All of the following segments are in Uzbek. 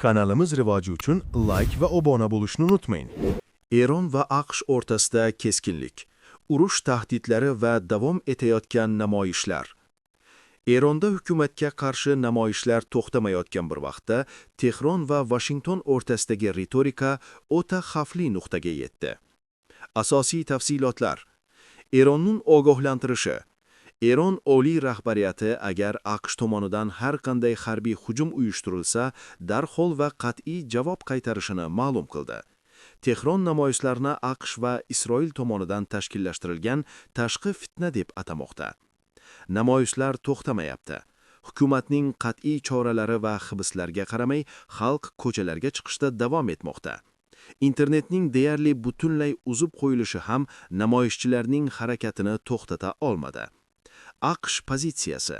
Kanalimiz rivoji uchun like va obuna bo'lishni unutmang. Eron va AQSh o'rtasida keskinlik, urush tahdidlari va davom etayotgan namoyishlar. Eronda hukumatga qarshi namoyishlar to'xtamayotgan bir vaqtda Tehron va Vashington o'rtasidagi ritorika o'ta xavfli nuqtaga yetdi. Asosiy tafsilotlar. Eronning ogohlantirishi. Eron oliy rahbariyati agar AQSh tomonidan har qanday harbiy hujum uyushtirilsa, darhol va qat'iy javob qaytarishini ma'lum qildi. Tehron namoyishlarni AQSh va Isroil tomonidan tashkillashtirilgan tashqi fitna deb atamoqda. Namoyishlar to'xtamayapti. Hukumatning qat'iy choralari va hibslarga qaramay, xalq ko'chalarga chiqishda davom etmoqda. Internetning deyarli butunlay uzib qo'yilishi ham namoyishchilarning harakatini to'xtata olmadi. AQSh pozitsiyasi.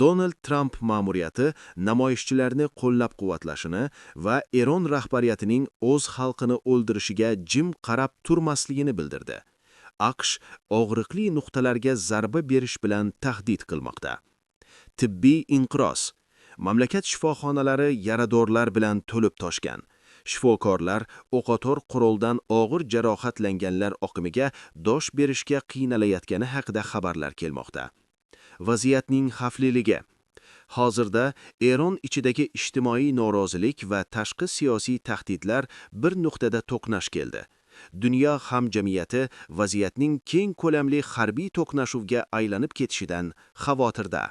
Donald Tramp ma'muriyati namoyishchilarni qo'llab-quvvatlashini va Eron rahbariyatining o'z xalqini o'ldirishiga jim qarab turmasligini bildirdi. AQSh og'riqli nuqtalarga zarba berish bilan tahdid qilmoqda. Tibbiy inqiroz. Mamlakat shifoxonalari yaradorlar bilan to'lib toshgan. Shifokorlar o'qotar quroldan og'ir jarohatlanganlar oqimiga dosh berishga qiynalayotgani haqida xabarlar kelmoqda. Vaziyatning xavfliligi. Hozirda Eron ichidagi ijtimoiy norozilik va tashqi siyosiy tahdidlar bir nuqtada to'qnash keldi. Dunyo hamjamiyati vaziyatning keng ko'lamli harbiy to'qnashuvga aylanib ketishidan xavotirda.